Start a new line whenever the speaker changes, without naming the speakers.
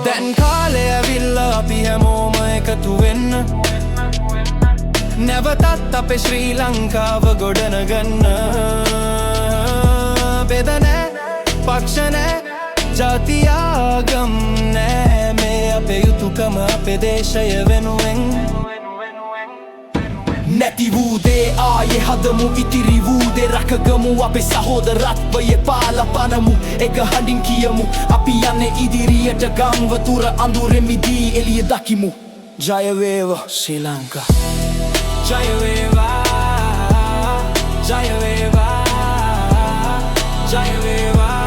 දැන් කාලය ඇවිල්ලා අපි හැමෝම එකතු වෙන්න, නැවතත් අපේ ශ්‍රී ලංකාව ගොඩනගන්න. බෙද නෑ, පක්ෂ නෑ, ජාති ආගම් නෑ. මේ අපේ යුතුකම අපේ දේශය වෙනුවෙන්.
නැති වූ දේ ආයේ හදමු, ඉතිරි වූ දේ රැකගමු. අපේ සහෝදරත්වයේ පාල පනමු. එක හඬින් කියමු, අපි යන්නේ ඉදිරියට. ගංවතුර අඳුරෙන් මිදී එළිය දකිමු. ජය වේවා ශ්‍රී ලංකා.
ජය වේවා, ජය වේවා, ජය වේවා.